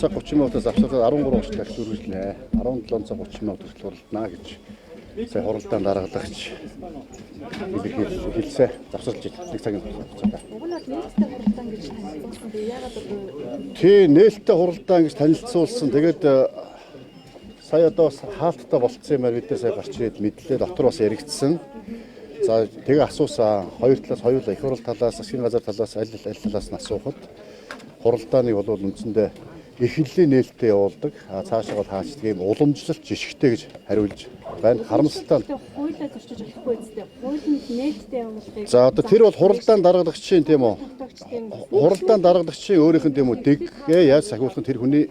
цаг 30 минутаас авсаад 13:30 дахь үргэлжлэнэ. 17 цаг 30 минут хүртэл хуралдана гэж сая хуралдаан даргалагч илэрхийлсэн. Завсарлаж нэг цагийн хугацаатай. Уг нь бол нээлттэй хуралдаан гэж танилцуулсан. Тэгээ яагаад одоо Тий, нээлттэй хуралдаан гэж танилцуулсан. Тэгээд сая одоо бас хаалттай болцсон юмар бид нар сая гарч ирээд мэдлээ, дотор бас яригдсан. За тэгээ асуусан. Хоёр талаас хоёулаа их хурал талаас, засгийн газар талаас аль аль талаас нь асуухад хуралдааныг бол үндсэндээ эрхлэлийн нээлттэй явуулдаг. А цаашаа бол хаачдаг юм уламжлалт жишгтэй гэж хариулж байна. Харамсалтай нь хуулиа зөрчиж болохгүй үстэй. Хуулинд нээлттэй явуулахыг За одоо тэр бол хуралдаан даргалагчийн тийм үү? тогтоогчдын Хуралдаан даргалагчийн өөрийнх нь тийм үү дэгээ яаж сахиулах нь тэр хүний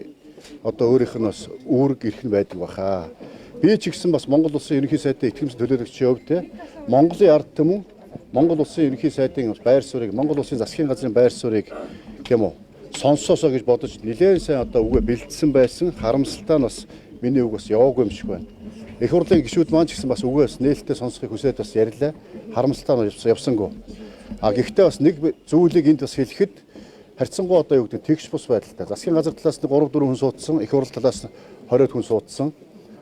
одоо өөрийнх нь бас үүрэг эрх нь байдаг баха. Би ч гэсэн бас Монгол улсын ерөнхий сайдын итгэмжт төлөөлөгчийн хувьд те Монголын ард түмэн Монгол улсын ерөнхий сайдын байр суурийг Монгол улсын засгийн газрын байр суурийг тийм үү сонсоосоо гэж бодож нэлээд сайн одоо үгээ бэлдсэн байсан. Харамсалтай нь бас миний үг бас яваагүй юм шиг байна. Их хурлын гишүүд маань ч гэсэн бас үгээ бас нээлттэй сонсохыг хүсээд бас ярьлаа. Харамсалтай нь явсангүй. А гэхдээ бас нэг зүйлийг энд бас хэлэхэд харьцангуй одоо юу гэдэг тэгш бус байдалтай. Засгийн газар талаас нь 3 4 хүн суудсан, их хурл талаас нь 20 хүн суудсан.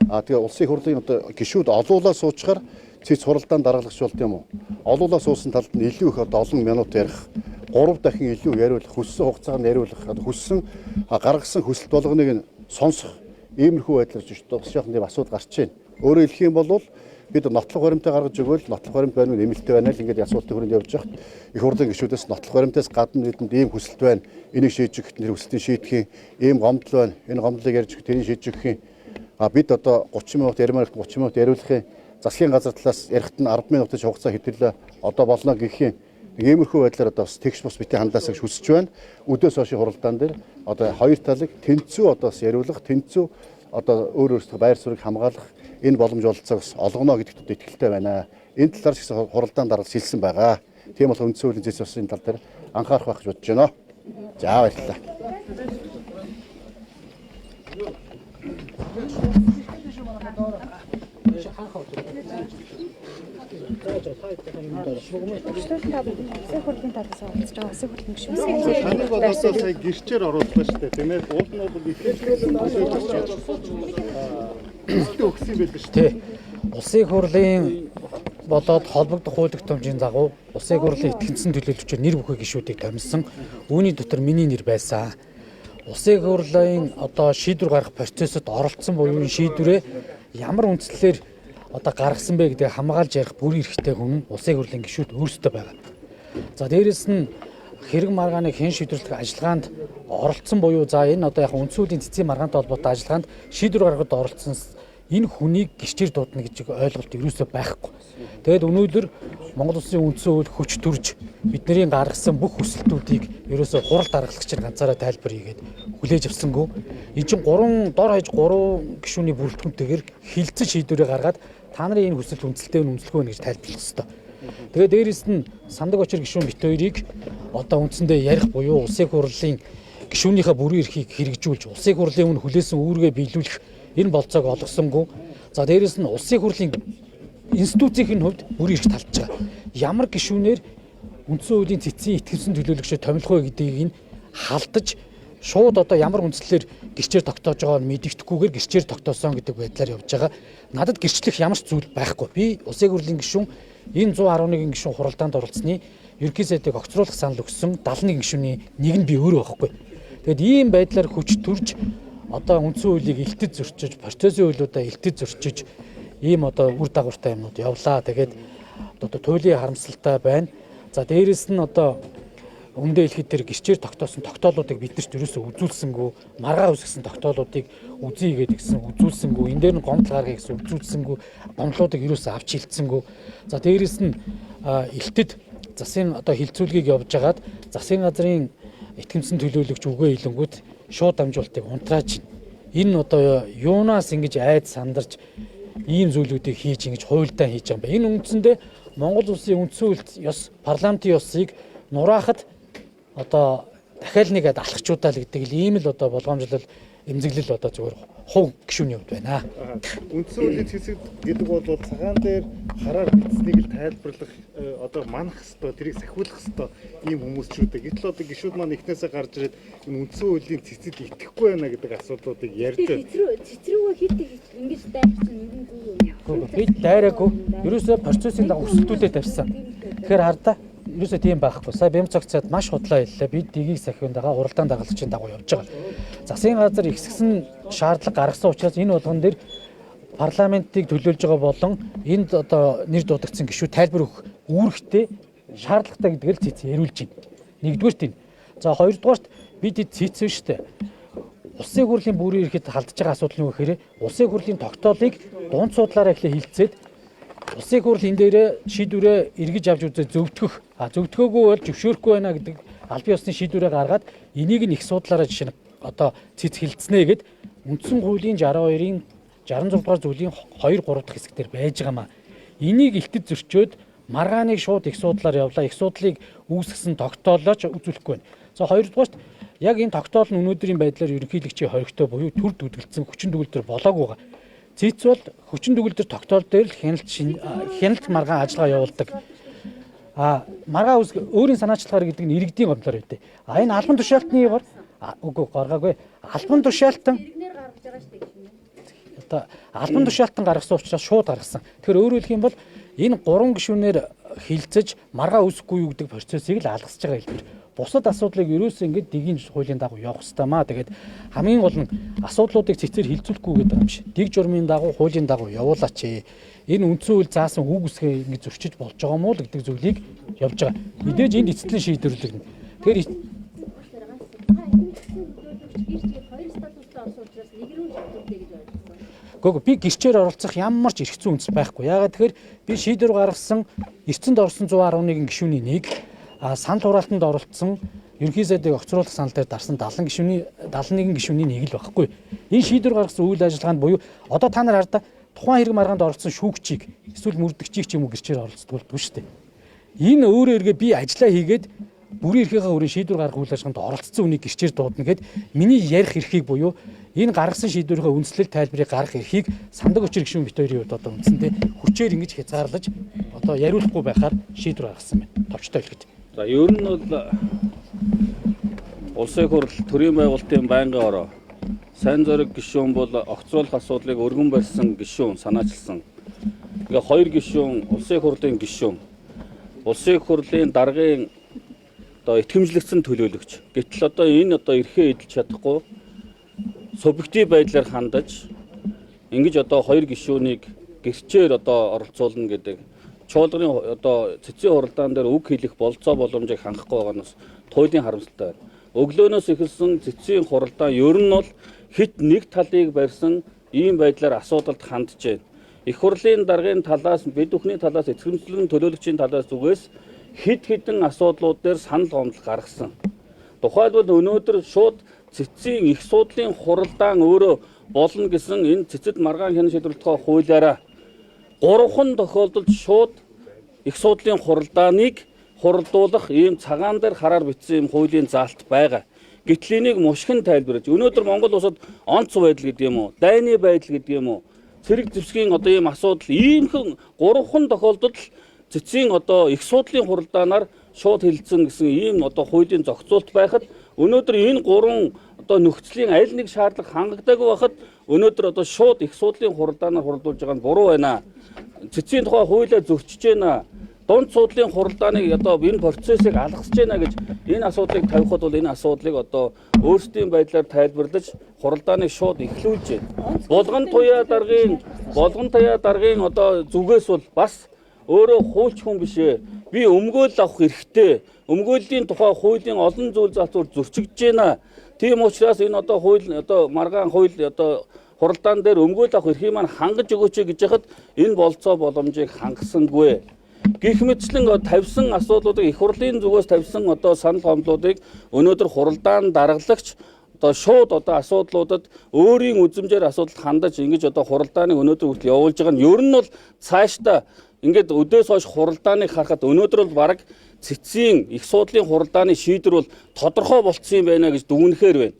А тэгээ улсын их хурлын одоо гишүүд олуулаа суучгаар цэц хуралдаан даргалагч болд юм уу? Олуулаа суусан талд нь илүү их одоо олон минут ярих, 3 дахин илүү яриулах, хүссэн хугацаанд яриулах, одоо хүссэн гаргасан хүсэлт болгоныг нь сонсох иймэрхүү байдлаар ч бас жоохон тийм асуудал гарч байна. Өөрөөр хэлэх юм бол бид нотлох баримтаа гаргаж өгөөл нотлох баримт байна уу нэмэлттэй байна л ингээд асуултын хүрээнд явж байхад их хурлын гишүүдээс нотлох баримтаас гадна бидэнд ийм хүсэлт байна. Энийг шийдэж өгөх тэр хүсэлтийг шийдэх юм. Ийм гомдол байна. Энэ гомдлыг ярьж өгөх тэрийг шийдэж өгөх юм. А бид одоо 30 минут ярмаар 30 минут яриулах юм. Засгийн газар талаас ярихт нь 10 минутын хугацаа хэтэрлээ одоо болно гэх юм. Нэг иймэрхүү байдлаар одоо бас тэгш бус битгий хандлаасаа гэж хүсэж байна. Өдөөс хойш хуралдаан дээр одоо хоёр талыг тэнцүү одоо бас яриулах, тэнцүү одоо өөр өөрсдөө байр суурийг хамгаалах энэ боломж ололцоог бас олгоно гэдэгт одоо итгэлтэй байна. Энэ талаар ч гэсэн хуралдаан даргалж хэлсэн байгаа. Тийм бол үндсэн хуулийн зэс бас энэ тал дээр анхаарах байх гэж бодож байна. За баярлалаа. Өршлөөлтөнд та бүхэн улсын хурлын талаас оролцож байгаа улсын хурлын гишүүн. Таныг бол одоо сая гэрчээр оруулах шүү дээ, тийм ээ. Уул нь бол их хүсэлтээ өгсөн юм байл шүү Тий. Улсын их хурлын болоод холбогдох хууль тогтоомжийн дагуу Улсын их хурлын итгэнцэн төлөөлөгчөөр нэр бүхий гишүүдийг томилсон. Үүний дотор миний нэр байсан. Улсын их хурлын одоо шийдвэр гаргах процессод оролцсон буюу энэ шийдвэрээ ямар үндслээр одоо гаргасан бэ гэдгийг хамгаалж ярих бүрэн эрхтэй хүн Улсын их хурлын гишүүд өөрсдөө байгаа. За дээрэс нь хэрэг маргааны хэн шийдвэрлэх ажиллагаанд оролцсон буюу за энэ одоо яг үндсэн хуулийн цэцгийн маргаантай холбоотой ажиллагаанд шийдвэр гаргахад оролцсон энэ хүнийг гэрчээр дуудана гэж ойлголт ерөөсөө байхгүй. Тэгээд өнөөдөр Монгол Улсын үндсэн хууль хүч төрж бидний гаргасан бүх хүсэлтүүдийг ерөөсөө хурал даргалагчаар ганцаараа тайлбар хийгээд хүлээж авсангүй. Энэ чинь 3 дор хаяж 3 гишүүний бүрэлдэхүүнтэйгээр хилцэн шийдвэрээ гаргаад та нарын энэ хүсэлт үндэслэлтэй нь үндэслэхгүй байна гэж тайлбарлах ёстой. Тэгээ дээрэс нь сандаг очир гишүүн бит хоёрыг одоо үндсэндээ ярих буюу улсын их хурлын гишүүнийхээ бүрэн эрхийг хэрэгжүүлж улсын их хурлын өмнө хүлээсэн үүргээ биелүүлэх энэ болцоог олгосонгүй. За дээрэс нь улсын их хурлын институцийн хувьд бүрэн эрх талж байгаа. Ямар гишүүнээр үндсэн хуулийн цэцгийн итгэвсэн төлөөлөгчөд томилох вэ гэдгийг нь халдаж шууд одоо ямар үндслээр гэрчээр тогтоож байгааг нь мэдэгдэхгүйгээр гэрчээр тогтоосон гэдэг байдлаар явж байгаа. Надад гэрчлэх ямар ч зүйл байхгүй. Би улсын их хурлын гишүүн энэ 111 гишүүн хуралдаанд оролцсны ерөнхий сайдыг огцруулах санал өгсөн 71 гишүүний нэг нь би өөрөө байхгүй. Тэгэд ийм байдлаар хүч төрж одоо үндсэн хуулийг илтэд зөрчиж, процессын хуулиудаа илтэд зөрчиж ийм одоо үр дагавартай юмнууд явлаа. Тэгээд одоо туйлын харамсалтай байна. За дээрэс нь одоо өмнөдөө хэлэхэд тэр гэрчээр тогтоосон тогтоолуудыг бид нарт ерөөсөө үзүүлсэнгүү, маргаа үсгсэн тогтоолуудыг үзье гэдэг гэсэн үзүүлсэнгүү, энэ дээр нь гомдол гаргая гэсэн үзүүлсэнгүү, гомдлуудыг ерөөсөө авч хилцсэнгүү. За дээрэс нь элтэд засгийн одоо хилцүүлгийг явж хагаад засгийн газрын итгэмжсэн төлөөлөгч үгээ хэлэнгүүт шууд дамжуулалтыг унтрааж байна. Энэ одоо юунаас ингэж айд сандарч ийм зүйлүүдийг хийж ингэж хуйлдаа хийж байгаа юм бэ? Энэ үндсэндээ Монгол улсын үндсэн хууль ёс парламентын ёсыг нураахад одоо дахиад нэг алхачудаа л гэдэг л ийм л одоо болгоомжлол Эмзэглэл одоо зүгээр хувь гишүүний хувьд байна. Үндсэн хуулийн цэцэг гэдэг бол цагаан дээр хараар бичсэнийг л тайлбарлах одоо манах хэвээр тэрийг сахиулах хэвээр ийм хүмүүс ч үү. Гэтэл одоо гишүүд маань эхнээсээ гарч ирээд энэ үндсэн хуулийн цэцэд итгэхгүй байна гэдэг асуудлуудыг ярьж байна. Цэцрүүгээ хит ингэж дайрч нь ер нь зүг юм. Би дайраагүй. Ерөөсөө процессын дагуу өсөлтүүдэд тавьсан. Тэгэхээр хардаа ерөөсөө тийм байхгүй. Сая Бямцогцоод маш худлаа хэллээ. Бид дигийг сахиун дагаа хуралдаан дагалдчийн дагуу явж байгаа. Засгийн газар ихсгсэн шаардлага гаргасан учраас энэ болгон дээр парламентыг төлөөлж байгаа болон энд одоо нэр дуудагдсан гишүүд тайлбар өгөх үүрэгтэй шаардлагатай гэдгээр л цэц яриулж байна. Нэгдүгээрт энэ. За хоёрдугаарт бид цэц шүү дээ. Улсын хурлын бүрийн эрхэд халдж байгаа асуудал нь юу гэхээр улсын хурлын тогтоолыг дунд суудлаараа эхлээ хилцээд улсын хурл энэ дээрээ шийдвэрээ эргэж авч үзээ зөвтгөх. А зөвтгөөгүй бол зөвшөөрөхгүй байна гэдэг албан ёсны шийдвэрээ гаргаад энийг нь их суудлаараа жишээ нь одоо цэц хилцнэ гэд үндсэн хуулийн 62-ын 66 дугаар зүйлийн 2 3 дахь хэсэг дээр байж байгаа маа. Энийг илтэд зөрчөөд маргааныг шууд их суудлаар явлаа. Их суудлыг үүсгэсэн тогтоолооч үзүүлэхгүй байна. За хоёрдугаарт яг энэ тогтоол нь өнөөдрийн байдлаар ерөнхийлөгчийн хоригтой буюу төр дүдгэлцсэн хүчин төгөлдөр болоогүй байгаа. Цэц бол хүчин төгөлдөр тогтоол дээр л хяналт маргаан ажиллагаа явуулдаг. А маргаан үс өөрийн санаачлагаар гэдэг нь иргэдийн гомдлоор байдаг. А энэ албан тушаалтны гор үгүй гаргаагүй. Албан тушаалтан Иргэнээр гаргаж байгаа шүү дээ. Одоо албан тушаалтан гаргасан учраас шууд гаргасан. Тэгэхээр өөрөөр хэлэх юм бол энэ гурван гишүүнээр хилцэж маргаа үүсэхгүй юу гэдэг процессыг л алгасж байгаа хэлбэр. Бусад асуудлыг ерөөсөө ингэж дигийн хуулийн дагуу явах хэрэгтэй маа. Тэгээд хамгийн гол нь асуудлуудыг цэцээр хилцүүлэхгүй гэдэг юм шиг. Дэг журмын дагуу хуулийн дагуу явуулаач. Энэ үндсэн хууль заасан үг үсгээ ингэж зөрчиж болж байгаа мó л гэдэг зүйлийг явж байгаа. Мэдээж энд эцэслэн шийдвэрлэгдэнэ. Тэгэхээр Гэхдээ би гэрчээр оролцох ямар ч эрх зүйн үндэс байхгүй. Яагаад тэгэхээр би шийдвэр гаргасан эрдэнд орсон 111 гишүүний нэг, санал хураалтанд оролцсон ерөнхий сайдыг огцруулах санал дээр дарсан 70 гишүүний 71 гишүүний нэг л байхгүй. Энэ шийдвэр гаргасан үйл ажиллагаанд буюу одоо та нар хардаа тухайн хэрэг маргаанд оролцсон шүүгчийг эсвэл мөрдөгчийг ч юм уу гэрчээр оролцдог шүү дээ. Энэ өөрөө эргээ би ажиллаа хийгээд бүрийн эрхийнхээ хүрээ шийдвэр гаргах үйл ажиллагаанд оролцсон үнийг гэрчээр дуудана гэд миний ярих эрхийг буюу энэ гаргасан шийдвэрийнхээ үндслэл тайлбарыг гаргах эрхийг сандаг учир гишүүн бит хоёрын хувьд одоо үндсэндээ хүчээр ингэж хязгаарлаж одоо яриулахгүй байхаар шийдвэр гаргасан байна. Товчтой хэлэхэд. За ер нь бол улсын хурл төрийн байгуулалтын байнгын ороо сайн зориг гишүүн бол огцруулах асуудлыг өргөн барьсан гишүүн санаачилсан. Тэгээ хоёр гишүүн улсын хурлын гишүүн улсын хурлын даргын одоо итгэмжлэгдсэн төлөөлөгч. Гэтэл одоо энэ одоо эрхээ эдэлж чадахгүй субъектив байдлаар хандаж ингэж одоо хоёр гишүүнийг гэрчээр одоо оролцуулна гэдэг чуулганы одоо цэцгийн хуралдаан дээр үг хэлэх болцоо боломжийг хангахгүй байгаа нь бас туйлын харамсалтай байна. Өглөөнөөс эхэлсэн цэцгийн хуралдаан ер нь бол хит нэг талыг барьсан ийм байдлаар асуудалд хандж байна. Их хурлын даргын талаас бид бүхний талаас эцгэмжлэн төлөөлөгчийн талаас зүгээс хэд хэдэн асуудлууд дээр санал гомдол гаргасан. Тухайлбал өнөөдөр шууд цэцгийн их суудлын хуралдаан өөрөө болно гэсэн энэ цэцэд маргаан хянан шийдвэрлэх тухай хуулиараа гурван тохиолдолд шууд их суудлын хуралдааныг хуралдуулах ийм цагаан дээр хараар бичсэн ийм хуулийн заалт байгаа. Гэтэл энийг мушгин тайлбарлаж өнөөдөр Монгол улсад онц байдал гэдэг юм уу, дайны байдал гэдэг юм уу, цэрэг зэвсгийн одоо ийм асуудал иймхэн гурван тохиолдолд цэцгийн одоо их суудлын хуралдаанаар шууд хилцэн гэсэн ийм одоо хуулийн зохицуулт байхад өнөөдөр энэ гурван одоо нөхцөлийн аль нэг шаардлага хангагдаагүй байхад өнөөдөр одоо шууд их суудлын хуралдаанаар хуралдуулж байгаа нь буруу байна. Цэцгийн тухай хуулиа зөрчиж байна. Дунд суудлын хуралдааныг одоо энэ процессыг алгасж байна гэж энэ асуудлыг тавихад бол энэ асуудлыг одоо өөрсдийн байдлаар тайлбарлаж хуралдааныг шууд эхлүүлж байна. Булган туяа даргын одоо зүгээс бол бас өөрөө хуульч хүн биш ээ. Би өмгөөл авах эрхтэй. Өмгөөллийн тухай хуулийн олон зүйл зарцуур зөрчигдөж байна. Тийм учраас энэ одоо хууль одоо маргаан хууль одоо хуралдаан дээр өмгөөл авах эрхийг маань хангаж өгөөч гэж яхад энэ болцоо боломжийг хангасангүй. Гэх мэтчлэн тавьсан асуудлуудыг их хурлын зүгээс тавьсан одоо санал гомдлуудыг өнөөдөр хуралдаан дараглагч одоо шууд одоо асуудлуудад өөрийн үзмжээр асуудалд хандаж ингэж одоо хуралдааныг өнөөдөр хүртэл явуулж байгаа нь ер нь бол цаашдаа ингээд өдөөс хойш хуралдааныг харахад өнөөдөр бол бараг цэцгийн их суудлын хуралдааны шийдвэр бол тодорхой болцсон юм байна гэж дүгнэхээр байна.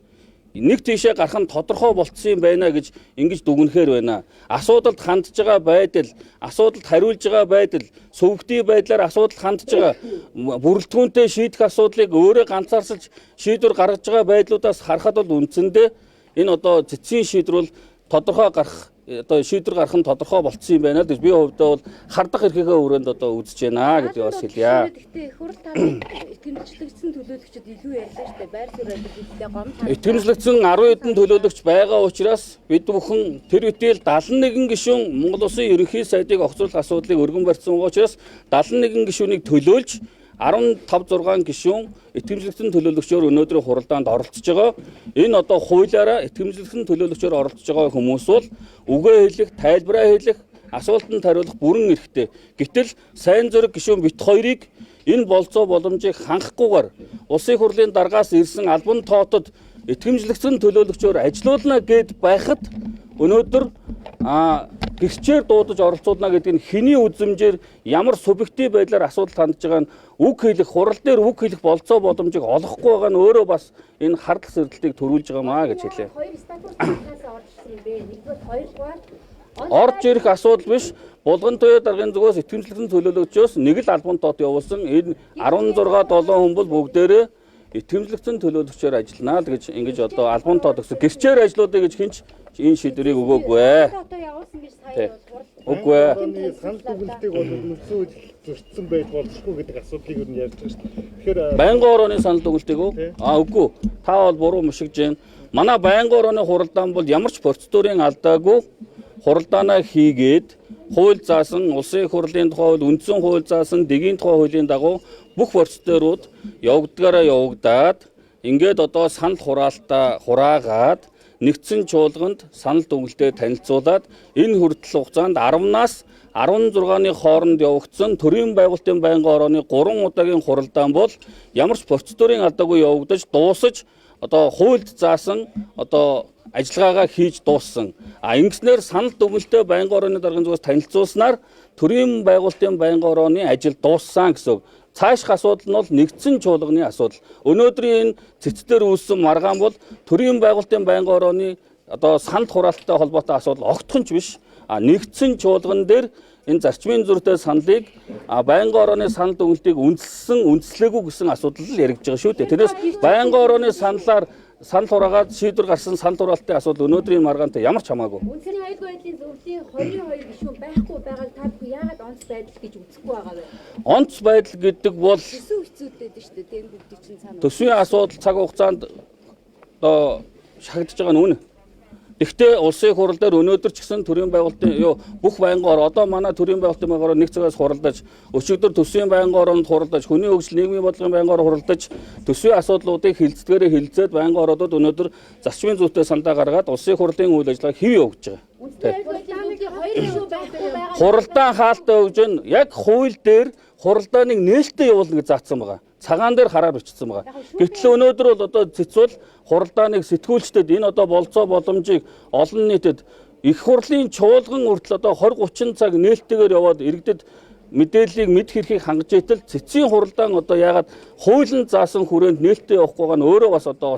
Нэг тийшээ гарах нь тодорхой болцсон юм байна гэж ингэж дүгнэхээр байна. Асуудалд хандж байгаа байдал, асуудалд хариулж байгаа байдал, сөвгдийн байдлаар асуудал хандж байгаа, бүрэлдэхүүнтэй шийдэх асуудлыг өөрөө ганцаарчилж шийдвэр гаргаж байгаа байдлуудаас харахад бол үндсэндээ энэ одоо цэцгийн шийдвэр бол тодорхой гарах, одоо шийдвэр гарах нь тодорхой болцсон юм байна л гэж би хувьдаа бол хардах эрхийнхээ өрөөнд одоо үзэж байна гэж бас хэлье. Гэхдээ их хурл талын итгэмжлэгдсэн төлөөлөгчд илүү ярьлаа шүү дээ. Байр суурь хэллээ гом. Итгэмжлэгдсэн 10 хэдэн төлөөлөгч байгаа учраас бид бүхэн тэр үтэл 71 гишүүн Монгол Улсын ерөнхий сайдыг огцруулах асуудлыг өргөн барьсан учраас 71 гишүүнийг төлөөлж 15 6 гишүүн итгэмжлэгдсэн төлөөлөгчөөр өнөөдрийн хуралдаанд оролцож байгаа. Энэ одоо хуулиараа итгэмжлэгдсэн төлөөлөгчөөр оролцож байгаа хүмүүс бол үгээ хэлэх, тайлбараа хэлэх, асуултанд хариулах бүрэн эрхтэй. Гэтэл сайн зориг гишүүн бит хоёрыг энэ болцоо боломжийг хангахгүйгээр Улсын хурлын даргаас ирсэн албан тоотод итгэмжлэгдсэн төлөөлөгчөөр ажилуулна гэд байхад өнөөдөр гэрчээр дуудаж оролцуулна гэдэг нь хэний үзмжээр ямар субъектив байдлаар асуудал хандж байгаа нь үг хэлэх, хурал дээр үг хэлэх болцоо боломжийг олохгүй байгаа нь өөрөө бас энэ хардл сэрдэлтийг төрүүлж байгаа маа гэж хэлээ. Хоёр статус талаас орж ирсэн юм бэ? Нэгдүгээр, хоёрдугаар орж ирэх асуудал биш. Булган туяа даргын зүгээс итгэмжлэгдсэн төлөөлөгчөөс нэг л албан тоот явуулсан. Энэ 16 7 хүн бол бүгдээрээ итгэмжлэгдсэн төлөөлөгчөөр ажиллана л гэж ингэж одоо албан тоот өгсөн. Гэрчээр ажиллуулъя гэж хинч энэ шийдвэрийг өгөөгүй. Одоо явуулсан гэж сая бол хурал. Үгүй ээ. Санал дүгнэлтийг бол үндсэн хууль зөрчсөн байж болзошгүй гэдэг асуудлыг юу ярьж байгаа шүү дээ. Тэгэхээр байнгын орооны санал дүгнэлтийг үү? Аа үгүй. Та бол буруу мушигж байна. Манай байнгын орооны хуралдаан бол ямар ч процедурын алдаагүй хуралдаанаа хийгээд хууль заасан, улсын их хурлын тухай хууль, үндсэн хууль заасан, дэгийн тухай хуулийн дагуу бүх процедурууд явагдгаараа явагдаад ингээд одоо санал хураалтаа хураагаад нэгдсэн чуулганд санал дүгнэлтээ танилцуулаад энэ хүртэл хугацаанд 10-наас 16-ны хооронд явагдсан төрийн байгуулалтын байнгын орооны 3 удаагийн хуралдаан бол ямар ч процедурын алдаагүй явагдаж дуусаж одоо хуульд заасан одоо ажиллагаагаа хийж дууссан. А ингэснээр санал дүгнэлтээ байнгын орооны даргын зүгээс танилцуулснаар төрийн байгуулалтын байнгын орооны ажил дууссан гэсэн үг. Цаашх асуудал нь бол нэгдсэн чуулганы асуудал. Өнөөдрийн энэ цэцдэр үүссэн маргаан бол төрийн байгуулалтын байнгын орооны одоо санал хураалттай холбоотой асуудал огтхон ч биш. А нэгдсэн чуулган дээр энэ зарчмын зүртэй саналыг байнгын орооны санал дүгнэлтийг үндэслэсэн, үндэслээгүй гэсэн асуудал л яригдж байгаа шүү дээ. Тэрнээс байнгын орооны саналаар санал хураагаад шийдвэр гарсан санал хураалтын асуудал өнөөдрийн маргаантай ямар ч хамаагүй. Үндэсний аюулгүй байдлын зөвлөлийн 22 гишүүн байхгүй байгааг та бүхэн яагаад онц байдал гэж үзэхгүй байгаа вэ? Онц байдал гэдэг бол төсөв хэцүүдэд шүү дээ. Тэр бүгдийг чинь цаана. Төсвийн асуудал цаг хугацаанд одоо шахагдж байгаа нь үнэ. Гэхдээ улсын хурал дээр өнөөдөр ч гэсэн төрийн байгуулалтын бүх байнгын ороо одоо манай төрийн байгуулалтын байнгын ороо нэг цагаас хуралдаж, өчигдөр төсвийн байнгын ороонд хуралдаж, хүний хөгжил нийгмийн бодлогын байнгын ороо хуралдаж, төсвийн асуудлуудыг хилцдгээрээ хилцээд байнгын ороодод өнөөдөр зарчмын зүйтэй сандаа гаргаад улсын хурлын үйл ажиллагаа хэв явагдаж байгаа. Хуралдаан хаалтаа өгж нь яг хууль дээр хуралдааныг нээлттэй явуулна гэж заасан байгаа. Цагаан дээр хараар бичсэн байгаа. Гэтэл өнөөдөр бол одоо цэцвэл хуралдааныг сэтгүүлчдэд энэ одоо болцоо боломжийг олон нийтэд их хурлын чуулган хүртэл одоо 20 30 цаг нээлттэйгээр яваад иргэдэд мэдээллийг мэдэх эрхийг хангаж итэл цэцгийн хуралдаан одоо яагаад хуулийн заасан хүрээнд нээлттэй явахгүй байгаа нь өөрөө бас одоо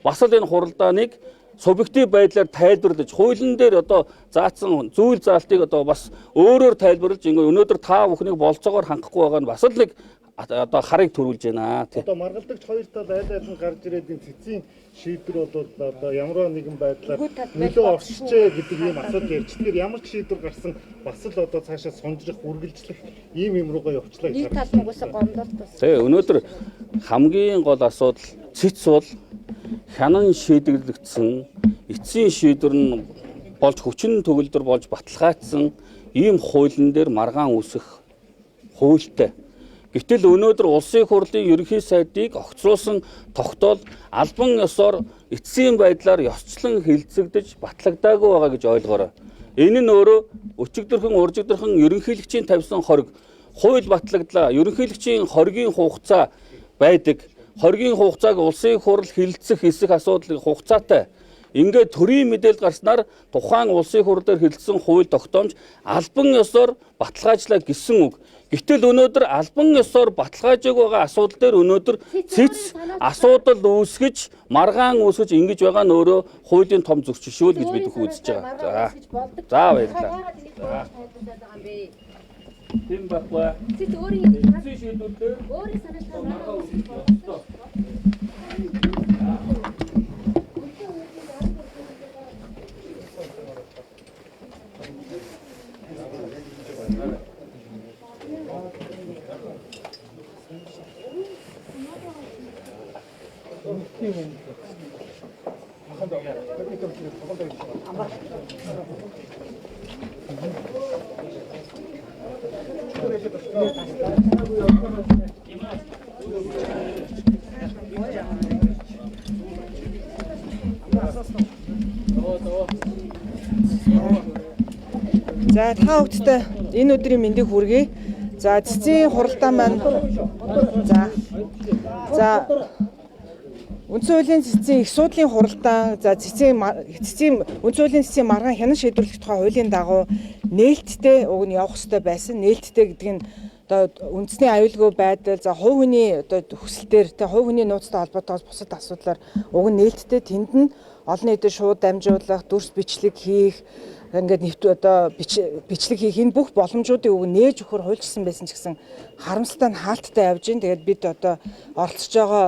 бас л энэ хуралдааныг субъектив байдлаар тайлбарлаж хуулийн дээр одоо заасан зүйл заалтыг одоо бас өөрөөр тайлбарлаж ингээ өнөөдөр та бүхнийг болцоогоор хангахгүй байгаа нь бас л нэг одоо харыг төрүүлж байна. Одоо маргалдагч хоёр тал айл айл нь гарч ирээд энэ цэцгийн шийдвэр бол одоо ямар нэгэн байдлаар нөлөө оршижээ гэдэг ийм асуудал ярьж. Тэгэхээр ямар ч шийдвэр гарсан бас л одоо цаашаа сунжрах, үргэлжлэх ийм юм руугаа явчлаа гэж нэг тал нь угаасаа гомдолт бас. Тэ өнөөдөр хамгийн гол асуудал цэц бол хянан шийдэглэгдсэн эцсийн шийдвэр нь болж хүчин төгөлдөр болж баталгаажсан ийм хуулийн дээр маргаан үүсэх хуультай. Гэтэл өнөөдөр улсын хурлын ерөнхий сайдыг огцруулсан тогтоол албан ёсоор эцсийн байдлаар ёсчлон хилцэгдэж батлагдаагүй байгаа гэж ойлгоорой. Энэ нь өөрөө өчигдөрхөн уржигдөрхөн ерөнхийлөгчийн тавьсан хориг хууль батлагдлаа. Ерөнхийлөгчийн хоргийн хугацаа байдаг. Хоргийн хугацааг улсын хурал хилцэх хэсэх асуудал хугацаатай. Ингээд төрийн мэдээлэл гарснаар тухайн улсын хурал дээр хилцсэн хууль тогтоомж албан ёсоор баталгаажлаа гэсэн үг. Гэтэл өнөөдөр албан ёсоор баталгаажаагүй байгаа асуудал дээр өнөөдөр цэц асуудал үүсгэж, маргаан үүсгэж ингэж байгаа нь өөрөө хуулийн том зөрчил шүү л гэж бид бүхэн үзэж байгаа. За. За баярлалаа. Тийм байхгүй. Цэц өөрийн Эцсийн шийдвэр дээр өөрийн санаачлалаар маргаан үүсгэж болдог. За та бүхэндээ энэ өдрийн мэндийг хүргэе. За цэцгийн хуралдаан маань за үндсэн хуулийн цэцгийн их суудлын хуралдаан, за цэцгийн үндсэн хуулийн цэцгийн маргаан хянан шийдвэрлэх тухай хуулийн дагуу нээлттэй уг нь явах ёстой байсан. Нээлттэй гэдэг нь одоо үндэсний аюулгүй байдал, за хувь хүний одоо хүсэлтээр, тэ хувь хүний нууцтай холбоотойгоос бусад асуудлаар уг нь нээлттэй, тэнд нь олон нийтэд шууд дамжуулах, дүрс бичлэг хийх, ингээд нэвт одоо бичлэг хийх энэ бүх боломжуудыг уг нээж өгөхөр хуульчилсан байсан ч гэсэн харамсалтай нь хаалттай явж гин. Тэгээд бид одоо оролцож байгаа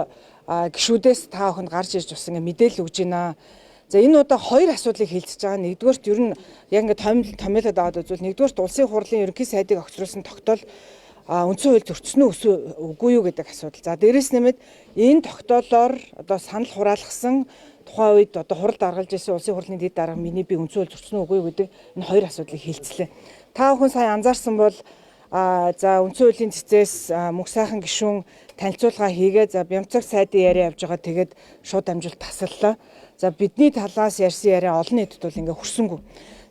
гишүүдээс та бүхэнд гарч ирж бас ингээд мэдээлэл өгж байна. За энэ удаа хоёр асуудлыг хилцэж байгаа. Нэгдүгээрт ер нь яг ингээд томьёолоод аваад үзвэл нэгдүгээрт улсын хурлын ерөнхий сайдыг огцруулсан тогтоол үндсэн хууль зөрчсөн үү үгүй юу гэдэг асуудал. За дээрэс нэмээд энэ тогтоолоор одоо санал хураалгасан тухайн үед одоо хурал даргалж ирсэн улсын хурлын дэд дарга миний би үндсэн хууль зөрчсөн үү үгүй юу гэдэг энэ хоёр асуудлыг хилцлээ. Та бүхэн сайн анзаарсан бол за үндсэн хуулийн цэцээс мөнх сайхан гишүүн танилцуулга хийгээ, за Бямцаг сайдын яриа явж байгаа, тэгээд шууд дамжуулт тасаллаа. За бидний талаас ярьсан яриа олон нийтэд бол ингээ хүрсэнгүй.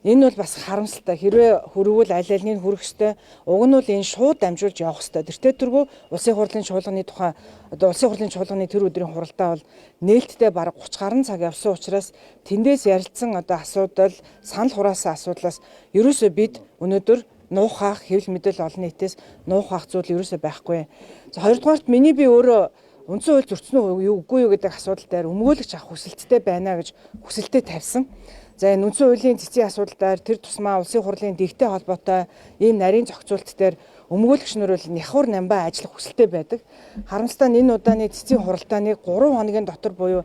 Энэ бол бас харамсалтай. Хэрвээ хөрвөл аль альнийг хүрэх ёстой, уг нь бол энэ шууд дамжуулж явах ёстой. Тэртээ тэргүй улсын хурлын чуулганы тухай одоо улсын хурлын чуулганы тэр өдрийн хуралдаа бол нээлттэй бараг 30 гаруй цаг явсан учраас тэндээс ярилцсан одоо асуудал, санал хураасан асуудлаас ерөөсөө бид өнөөдөр нуухаах хэвлэл мэдээлэл олон нийтээс нуухаах зүйл ерөөсөө байхгүй. За хоёрдугаарт миний би өөрөө үндсэн хууль зөрчсөн үү үгүй юу гэдэг асуудал дээр өмгөөлөгч авах хүсэлттэй байна гэж хүсэлтээ тавьсан. За энэ үндсэн хуулийн цэцгийн асуудал дээр тэр тусмаа улсын хурлын дэгтэй холбоотой ийм нарийн зохицуулт дээр өмгөөлөгч нар бол няхуур намбаа ажиллах хүсэлтэй байдаг. Харамсалтай нь энэ удааны цэцгийн хуралдааныг 3 хоногийн дотор буюу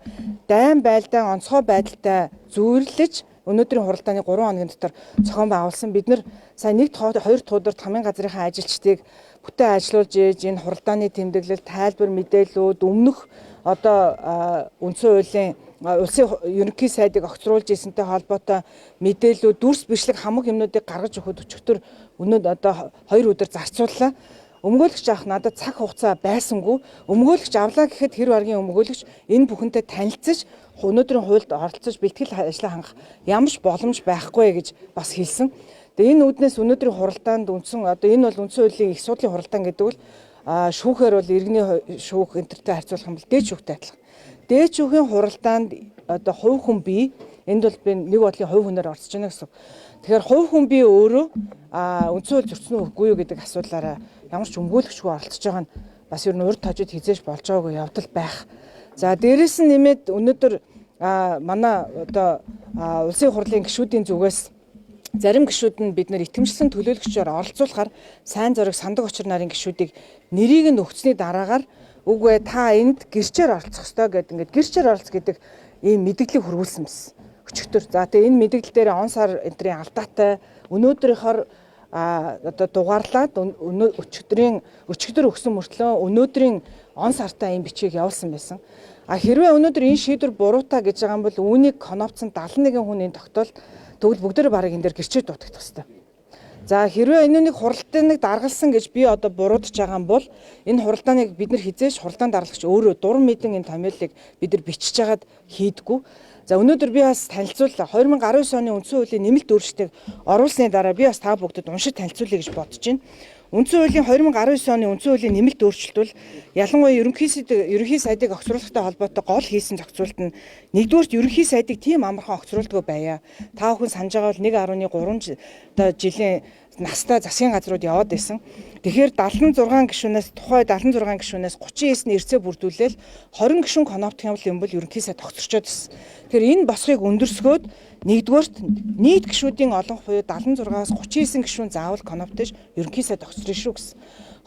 дайн байлдаан онцгой байдалтай зүйрлэж өнөөдрийн хуралдааны 3 хоногийн дотор зохион байгуулсан. Бид нар сая 1 2 туудаар тамийн газрынхаа ажилчдыг бүтэн ажиллуулж ээж энэ хуралдааны тэмдэглэл, тайлбар мэдээллүүд өмнөх одоо үндсэн хуулийн улсын ерөнхий сайдыг огцруулж ирсэнтэй холбоотой мэдээллүүд, дүрс бичлэг хамаг юмнуудыг гаргаж өгөхөд өчигдөр өнөө одоо 2 өдөр зарцууллаа. Өмгөөлөгч авах надад цаг хугацаа байсангүй. Өмгөөлөгч авлаа гэхэд хэр баргийн өмгөөлөгч энэ бүхэнтэй танилцаж өнөөдрийн хуульд оролцож бэлтгэл ажлаа хангах ямар ч боломж байхгүй гэж бас хэлсэн. Тэгээ энэ үүднээс өнөөдрийн хуралдаанд үндсэн одоо энэ бол үндсэн хуулийн их суудлын хуралдаан гэдэг бол шүүхээр бол иргэний шүүх энтертэй харьцуулах юм бол дээд шүүхтэй адилхан. Дээд шүүхийн хуралдаанд одоо хувь хүн бий, энд бол би нэг бодлын хувь хүнээр орцож байна гэсэн. Тэгэхээр хувь хүн би өөрөө үндсэн хууль зөрчсөн үү үгүй юу гэдэг асуудлаараа ямар ч өмгөөлөгчгүй оролцож байгаа нь бас ер нь урд тожид хизээж болж байгаагүй явдал байх. За дээрэс нь нэмээд өнөөдөр манай одоо улсын хурлын гишүүдийн зүгээс зарим гишүүд нь бид нэр итгэмжлэн төлөөлөгчөөр оролцуулахаар сайн зориг сандаг очир нарын гишүүдийг нэрийг нь өгсөний дараагаар үгүй та энд гэрчээр оролцох ёстой гэдэг ингээд гэрчээр оролц гэдэг ийм мэдээллийг хүргүүлсэн байсан. Өчигдөр. За тэгээ энэ мэдээлэл дээр он сар энтрийн алдаатай өнөөдрийнхоор одоо дугаарлаад өчигдөр өгсөн мөртлөө өнөөдрийн он сартаа ийм бичгийг явуулсан байсан. А хэрвээ өнөөдөр энэ шийдвэр буруутай гэж байгаа юм бол үүнийг конофцсон 71 хүн энэ тогтоол тэгвэл бүгдээр барыг энэ дээр гэрчээ дутагдах ёстой. За хэрвээ энэ нэг хуралдааныг даргалсан гэж би одоо буруудаж байгаа юм бол энэ хуралдааныг бид нар хизээш хуралдаан даргалагч өөрөө дур мэдэн энэ томьёолыг бид нар бичиж хагаад хийдгүү. За өнөөдөр би бас танилцууллаа. 2019 оны үндсэн хуулийн нэмэлт өөрчлөлтийг оруулсны дараа би бас та бүгдэд уншиж танилцуулъя гэж бодож байна. Үндсэн хуулийн 2019 оны үндсэн хуулийн нэмэлт өөрчлөлт бол ялангуяа ерөнхий сайдыг огцруулахтай холбоотой гол хийсэн зохицуулт нь нэгдүгээрт ерөнхий сайдыг тийм амархан огцруулдаггүй байя. Та бүхэн санаж байгаа бол 1.3 одоо жилийн настай засгийн газрууд яваад байсан. Тэгэхээр 76 гишүүнээс тухай 76 гишүүнээс 39 нь эрсээ бүрдүүлээл 20 гишүүн коноптох юм бол ерөнхий сайд огцорчоод байсан. Тэгэхээр энэ босхийг өндөрсгөөд нэгдүгээрт нийт гишүүдийн олонх буюу 76-аас 39 гишүүн заавал коноптож ерөнхий сайд огцорно шүү гэсэн.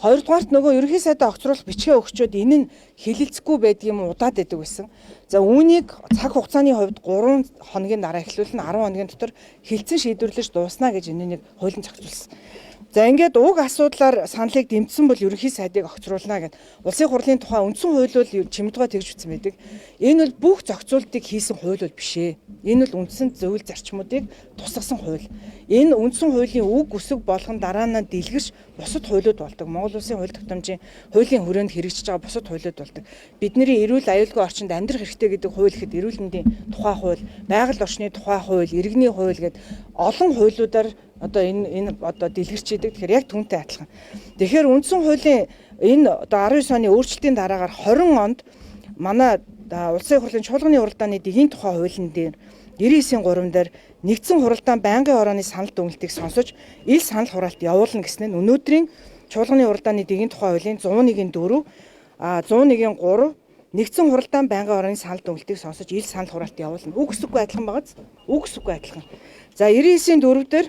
Хоёрдугаарт нөгөө ерөнхий сайдаа огцруулах бичгээ өгчөөд энэ нь хэлэлцэхгүй байдаг юм удаад байдаг байсан. За үүнийг цаг хугацааны хувьд 3 хоногийн дараа эхлүүлэн 10 хоногийн дотор хэлцэн шийдвэрлэж дууснаа гэж энэ нэг хуулийн зохицуулсан. За ингээд уг асуудлаар саналыг дэмжсэн бол ерөнхий сайдыг огцруулна гэд. Улсын хурлын тухай үндсэн хууль бол чимдгой тэгж бичсэн байдаг. Энэ бол бүх зохицуултыг хийсэн хууль бол биш ээ. Энэ бол үндсэн зөвлөл зарчмуудыг тусгасан хууль. Энэ үндсэн хуулийн үг үсэг болгон дараа нь дэлгэрч бусад хуулиуд болдог. Монгол Улсын хууль тогтоомжийн хуулийн хүрээнд хэрэгжиж байгаа бусад хуулиуд болдог. Бидний эрүүл аюулгүй орчинд амьдрах хэрэгтэй гэдэг хууль гэхэд эрүүл мэндийн тухай хууль, байгаль орчны тухай хууль, иргэний хууль гэд олон хуулиудаар одоо энэ одоо дэлгэрч идэг. Тэгэхээр яг түүнтэй адилхан. Тэгэхээр үндсэн хуулийн энэ одоо 19 оны өөрчлөлтийн дараагаар 20 онд манай Улсын хурлын чуулганы уралдааны дэгийн тухай хуулийн дээр 99-ийн 3 дээр нэгдсэн хуралдаан байнгын орооны санал дүгнэлтийг сонсож ил санал хураалт явуулна гэсэн нь өнөөдрийн чуулганы уралдааны дэгийн тухай хуулийн 101-ийн 4 101-ийн 3 нэгдсэн хуралдаан байнгын орооны санал дүгнэлтийг сонсож ил санал хураалт явуулна. Үг үсэггүй адилхан байгааз. Үг үсэггүй адилхан. За 99-ийн 4 дээр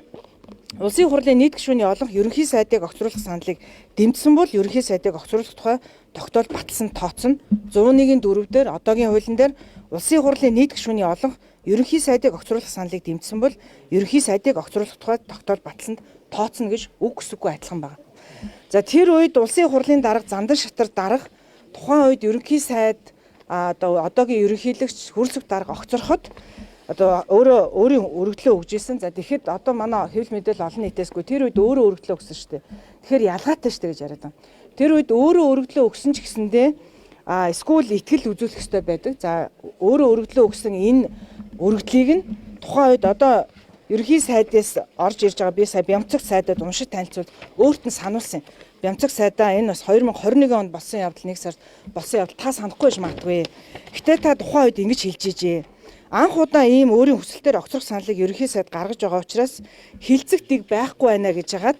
Улсын хурлын нийт гишүүний олонх ерөнхий сайдыг огцруулах саналыг дэмжсэн бол ерөнхий сайдыг огцруулах тухай тогтоол баталсан тооцно. 101-ийн 4 дээр одоогийн хуулийн дээр Улсын хурлын нийт гишүүний олонх ерөнхий сайдыг огцруулах саналыг дэмжсэн бол ерөнхий сайдыг огцруулах тухай тогтоол баталсанд тооцно гэж үг үсэггүй адилхан байна. За тэр үед Улсын хурлын дарга Зандан Шатар дарга тухайн үед ерөнхий сайд одоо одоогийн ерөнхийлөгч Хөрөлцөх дарга огцорход одоо өөрөө өөрийн өргөдлөө өгж исэн. За тэгэхэд одоо манай хэвлэл мэдээлэл олон нийтээсгүй тэр үед өөрөө өргөдлөө өгсөн шүү дээ. Тэгэхээр ялгаатай шүү дээ гэж яриад байгаа. Тэр үед өөрөө өргөдлөө өгсөн ч гэсэндээ эсвэл итгэл үзүүлэх ёстой байдаг. За өөрөө өргөдлөө өгсөн энэ өргөдлийг нь тухайн үед одоо ерөнхий сайдаас орж ирж байгаа би сая Бямцэг сайдад уншиж танилцуул өөрт нь сануулсан. Бямцэг сайдаа энэ бас 2021 онд болсон явдал 1 сард болсон явдал та санахгүй байж магадгүй. Гэтэ та тухайн үед ингэж хэлж ижээ. Анх удаа ийм өөрийн хүсэлтээр огцрох саналыг ерөнхий сайд гаргаж байгаа учраас хилцэх дэг байхгүй байна гэж хагаад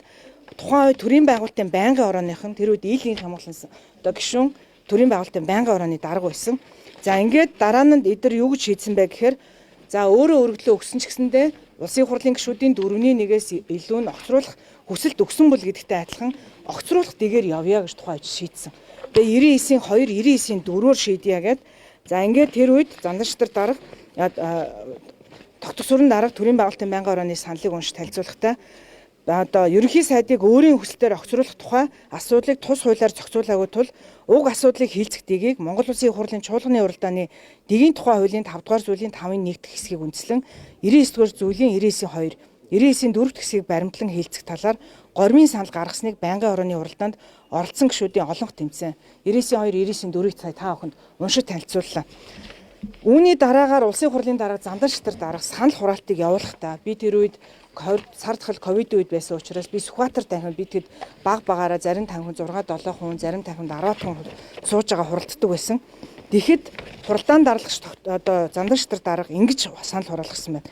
тухайн үед төрийн байгуулалтын байнгын орооныхан тэр үед ийлгийн хамгаалсан одоо гишүүн төрийн байгуулалтын байнгын орооны дарга байсан. За ингээд дараа нь эдгээр юу гэж шийдсэн бэ гэхээр за өөрөө өргөдлөө өгсөн ч гэсэндээ Улсын хурлын гишүүдийн 4-ний 1-ээс илүү нь огцруулах хүсэлт өгсөн бол гэдэгтэй адилхан огцруулах дэгээр явъя гэж тухайн үед шийдсэн. Тэгээ 99-ийн 2, 99-ийн 4-өөр шийдье гэд. За ингээд тэр үед Зандан Шатар дарга тогтох сүрэн дарга төрийн байгуулалтын байнгын орооны саналыг уншиж танилцуулахдаа одоо ерөнхий сайдыг өөрийн хүсэлтээр огцруулах тухай асуудлыг тус хуулиар зохицуулаагүй тул уг асуудлыг хилцэх дэгийг Монгол Улсын хурлын чуулганы уралдааны дэгийн тухай хуулийн 5 дугаар зүйлийн 5-ын 1 дэх хэсгийг үндэслэн 99 дугаар зүйлийн 99-ийн 2, 99-ийн 4 дэх хэсгийг баримтлан хилцэх талаар гормын санал гаргасныг байнгын орооны уралдаанд оролцсон гишүүдийн олонх тэмцээн 99-ийн 2, 99-ийн 4-ийг та бүхэнд уншиж танилцууллаа. Үүний дараагаар Улсын хурлын дарга Зандан Шатар дарга санал хураалтыг явуулахдаа би тэр үед сар дахал ковид үед байсан учраас би Сүхбаатар танхимд би тэгэд баг багаараа зарим танхимд 6 7 хүн, зарим танхимд 10 хүн сууж байгаа хуралддаг байсан. Тэгэхэд хуралдаан дарлагч одоо Зандан Шатар дарга ингэж санал хураалгасан байна.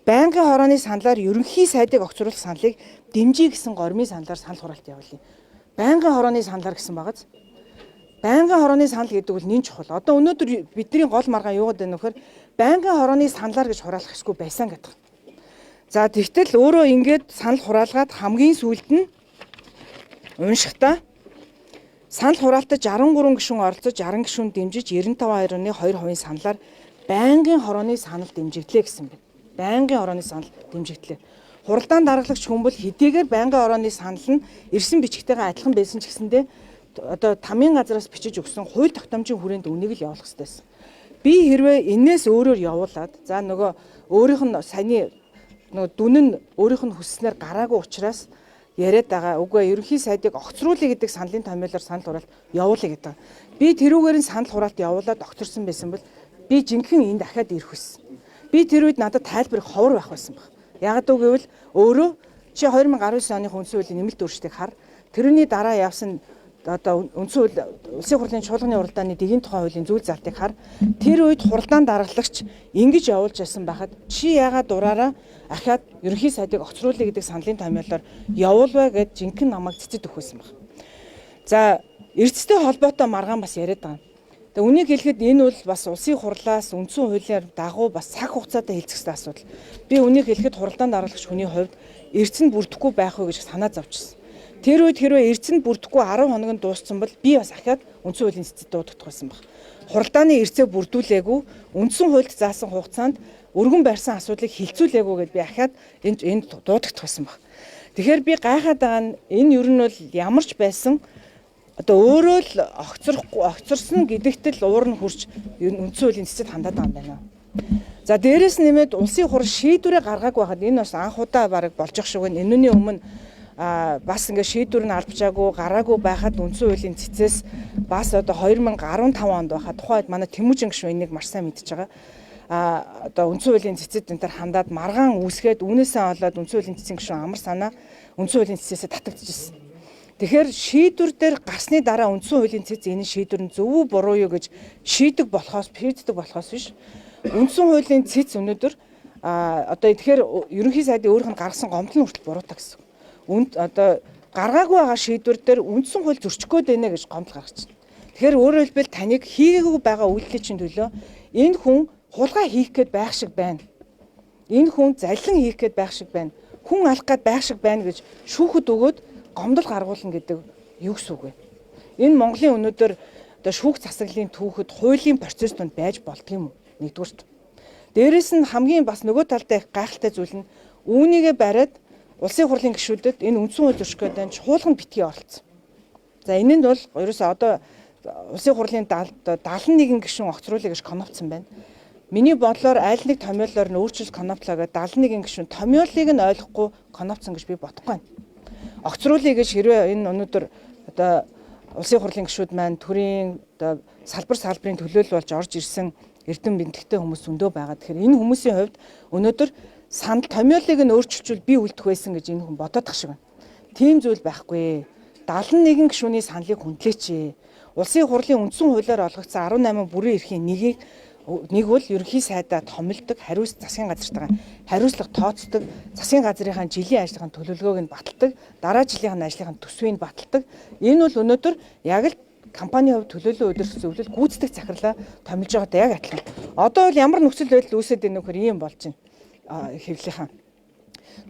Байнгын хорооны саналаар ерөнхий сайдыг огцруулах саналыг дэмжиж гэсэн гормын саналаар санал хураалт явуулъя. Байнгын хорооны саналаар гэсэн багаз. Байнгын хорооны санал гэдэг бол нэн чухал. Одоо өнөөдөр бидний гол маргаан юу гэдэг нөхөр байнгын хорооны саналаар гэж хураалах ёсгүй байсан гэдэг. За тэгтэл өөрөө ингээд санал хураалгаад хамгийн сүүлд нь уншихдаа санал хураалтад 63 гишүүн оролцож 60 гишүүн дэмжиж 95.2% саналаар байнгын хорооны санал дэмжигдлээ гэсэн байна. Байнгын хорооны санал дэмжигдлээ. Хуралдаан дараглагч хүн бол хэдийгээр байнгын хорооны санал нь ирсэн бичгтэйгээ адилхан байсан ч гэсэндээ одоо тамийн газраас бичиж өгсөн хууль тогтоомжийн хүрээнд үнийг л явуулах хэрэгтэй байсан. Би хэрвээ энээс өөрөөр явуулаад за нөгөө өөрийнх нь саяны нөгөө дүн нь өөрийнх нь хүсснээр гараагүй учраас яриад байгаа. Үгүй ерөнхий сайдыг огцруулъя гэдэг саналын томьёолоор санал хураалт явуулъя гэдэг. Би тэрүүгээр нь санал хураалт явуулаад огцорсон байсан бол би жинхэнэ энд дахиад ирэх байсан. Би тэр үед надад тайлбар ховор байх байсан баг. Яг гэвэл өөрөө чи 2019 оны үндсэн хуулийн нэмэлт өөрчлөлтийг хар. Тэрний дараа явсан одоо үндсэн хууль Улсын хурлын чуулганы хуралдааны дэгийн тухай хуулийн зүйл залтыг хар. Тэр үед хуралдаан дараглагч ингэж явуулж байсан байхад чи яагаад дураараа ахиад ерөнхий сайдыг огцруулъя гэдэг саналын томьёолоор явуулвэ гэд жинхэнэ намайг цэцэд өгөхөөсөн баг. За эрдэстэй холбоотой маргаан бас яриад байгаа. Тэгээ үнийг хэлэхэд энэ бол бас улсын хурлаас үндсэн хуулиар дагуу бас цаг хугацаатай хэлцэх ёстой асуудал. Би үнийг хэлэхэд хуралдаан дараглагч хүний хувьд эрдэс нь бүрдэхгүй байх уу гэж санаа зовчихсон. Тэр үед хэрвээ эрдэс нь бүрдэхгүй 10 хоног нь дууссан бол би бас ахиад үндсэн хуулийн цэцэд дуудагдах байсан баг. Хуралдааны эрдэсээ бүрдүүлээгүй, үндсэн хуульд заасан хугацаанд өргөн барьсан асуудлыг хилцүүлээгүй гэдээ би ахиад энд дуудагдах байсан баг. Тэгэхээр би гайхаад байгаа нь энэ ер нь бол ямар ч байсан одоо өөрөө л огцрохгүй огцорсон гэдэгт л уур нь хурж үндсэн хуулийн цэцэд хандаад байгаа юм байна. За дээрэс нэмээд улсын хурал шийдвэрээ гаргаагүй байхад энэ бас анх удаа бараг болж ах шиг байна. Энүүний өмнө бас ингээ шийдвэр нь албажаагүй гараагүй байхад үндсэн хуулийн цэцээс бас одоо 2015 онд байхад тухайн үед манай Тэмүүжин гишүүн энийг маш сайн мэдж байгаа. Одоо үндсэн хуулийн цэцэд энэ төр хандаад маргаан үүсгээд үүнээсээ болоод үндсэн хуулийн цэцэн гишүүн амар санаа үндсэн хуулийн цэцээсээ татагдчихсэн. Тэгэхээр шийдвэр дээр гарсны дараа үндсэн хуулийн цэц энэ шийдвэр нь зөв үү буруу юу гэж шийдэг болохоос шийддэг болохоос биш. Үндсэн хуулийн цэц өнөөдөр одоо тэгэхээр ерөнхий сайдын өөрийнх нь гаргасан гомдол нь хүртэл буруутай гэсэн. Одоо гаргаагүй байгаа шийдвэр дээр үндсэн хууль зөрчих гээд байна гэж гомдол гаргаж байна. Тэгэхээр өөрөөр хэлбэл таныг хийгээгүй байгаа үйлдлийн чинь төлөө энэ хүн хулгай хийх гээд байх шиг байна. Энэ хүн залин хийх гээд байх шиг байна. Хүн алах гээд байх шиг байна гэж шүүхэд өгөөд гомдол гаргуулна гэдэг юу гэсэн үг вэ? Энэ Монголын өнөөдөр одоо шүүх засаглалын түүхэд хуулийн процесс тунд байж болдго юм уу? Нэгдүгüрт. Дээрэс нь хамгийн бас нөгөө талдаа их гайхалтай зүйл нь үүнийгээ бариад улсын хурлын гишүүдэд энэ үндсэн хууль зөрчих гээд байна чуулган битгий оролцсон. За энэ нь бол ерөөсөө одоо улсын хурлын 71 гишүүн огцруулъя гэж коновцсон байна. Миний бодлоор аль нэг томьёолоор нь өөрчилж коновтлоо гэдэг 71 гишүүн томьёолыг нь ойлгохгүй коновцсон гэж би бодохгүй байна. Огцруулъя гэж хэрвээ энэ өнөөдөр одоо улсын хурлын гишүүд маань төрийн одоо салбар салбарын төлөөлөл болж орж ирсэн эрдэм бэнтгтэй хүмүүс зөндөө байгаа. Тэгэхээр энэ хүмүүсийн хувьд өнөөдөр санал томьёолыг нь өөрчилчүүл би үлдэх байсан гэж энэ хүн бодоодох шиг байна. Тийм зүйл байхгүй. 71 гишүүний саналыг хүндлээч. Улсын хурлын үндсэн хуулиар олгогдсон 18 бүрэн эрхийн нэгийг нэг бол ерөнхий сайдаа томилдог, хариуц засгийн газартайгаа хариуцлага тооцдог, засгийн газрынхаа жилийн ажлын төлөвлөгөөг нь баталдаг, дараа жилийн ажлын төсвийг баталдаг. Энэ бол өнөөдөр яг л компанийн хувьд төлөөлөн удирдах зөвлөл гүйцэтгэх захирлаа томилж байгаатай яг адилхан. Одоо бол ямар нөхцөл байдал үүсээд байна нөхөр ийм болж байна. Хэвлэлийнхэн.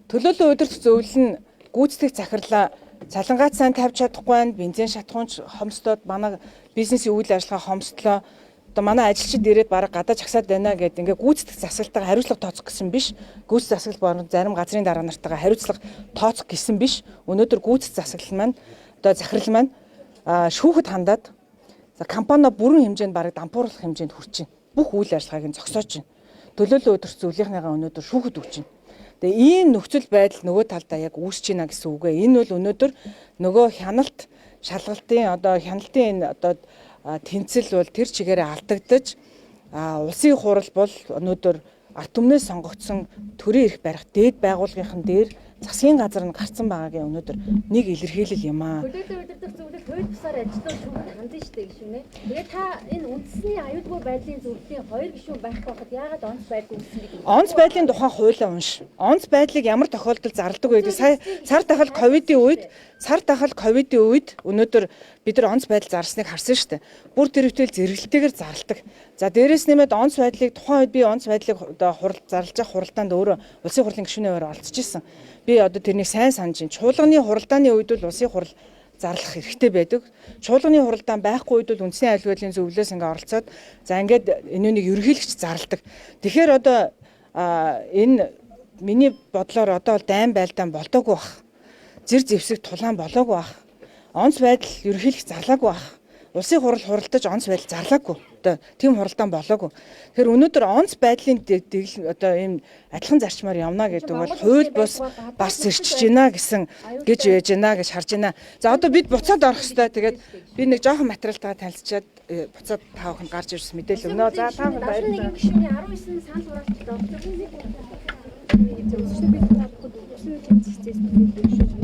Төлөөлөн удирдах зөвлөл нь гүйцэтгэх захирлаа цалингаат сайн тавьж чадахгүй байна, бензин шатхуунч хомсдоод манай бизнесийн үйл ажиллагаа хомсдлоо. Одоо манай ажилчид ирээд бараг гадаа чагсаад байна гэдэг ингээ гүйцэтгэх засаглалтайгаа хариуцлага тооцох гэсэн биш. Гүйцэтгэх засаглал болон зарим газрын дарга нартайгаа хариуцлага тооцох гэсэн биш. Өнөөдөр гүйцэтгэх засаглал маань одоо захирал маань шүүхэд хандаад за компаниа бүрэн хэмжээнд бараг дампуурлах хэмжээнд хүрч байна. Бүх үйл ажиллагааг нь зогсоож байна. Төлөөлөн удирдах зөвлөлийнхнийгаа өнөөдөр шүүхэд өгч байна. Тэгээ ийм нөхцөл байдал нөгөө талдаа яг үүсэж байна гэсэн үг ээ. Энэ бол өнөөдөр нөгөө хяналт шалгалтын одоо хяналтын энэ одоо тэнцэл бол тэр чигээрээ алдагдаж улсын хурал бол өнөөдөр ард түмнээс сонгогдсон төрийн эрх барих дээд байгууллагын дээр засгийн газар нь гарцсан байгаагийн өнөөдөр нэг илэрхийлэл юм аа. Төлөөлөн удирдах зөвлөл хууль бусаар ажиллах шүүхэд хандан штэ гişүнэ. Тэгээ та энэ үндэсний аюулгүй байдлын зөвлөлийн 2 гишүүн байхгүй байхад яагаад онц байдал үүссэн гэдэг вэ? Онц байдлын тухай хуулиа унш. Онц байдлыг ямар тохиолдолд зарладаг вэ гэдэг сая сар дахал ковидын үед сар дахал ковидын үед өнөөдөр бид нар онц байдал зарсныг харсан шүү дээ. Бүр тэрвтэл зэрэгэлтэйгээр зарладаг. За дээрэс нэмээд онц байдлыг тухайн үед би онц байдлыг одоо хурал зарлж явах хуралдаанд өөрөө улсын хурлын гишүүний хуваар оролцож исэн. Би одоо тэрнийг сайн санаж байна. Чуулганы хуралдааны үед бол улсын хурал зарлах эрхтэй байдаг. Чуулганы хуралдаан байхгүй үед бол үндэсний аюулгүй байдлын зөвлөлөөс ингээ оролцоод за ингээд энэнийг ерөнхийлөгч зарладаг. Тэгэхээр одоо энэ миний бодлоор одоо бол дайн байлдаан болдоогүй бах. Зэр зэвсэг тулаан болоогүй бах. Онц байдал ерөнхийлөгч зарлаагүй бах. Улсын хурал хуралдаж онц байдал зарлаагүй. Одоо тийм хуралдаан болоогүй. Тэгэхээр өнөөдөр онц байдлын одоо ийм адилхан зарчмаар явна гэдэг бол хууль бус бас зэрчиж байна гэсэн гэж яж байна гэж харж байна. За одоо бид буцаад орох ёстой. Тэгээд би нэг жоохон материалтайгаа танилцчаад буцаад та бүхэнд гарч ирсэн мэдээлэл өгнө. За та бүхэн баярлалаа. 71 гишүүний 19 санал хураалтад оролцсон. Өсвөр би та бүхэнд улсын хуулийн цэцээс мэдээлэл өгч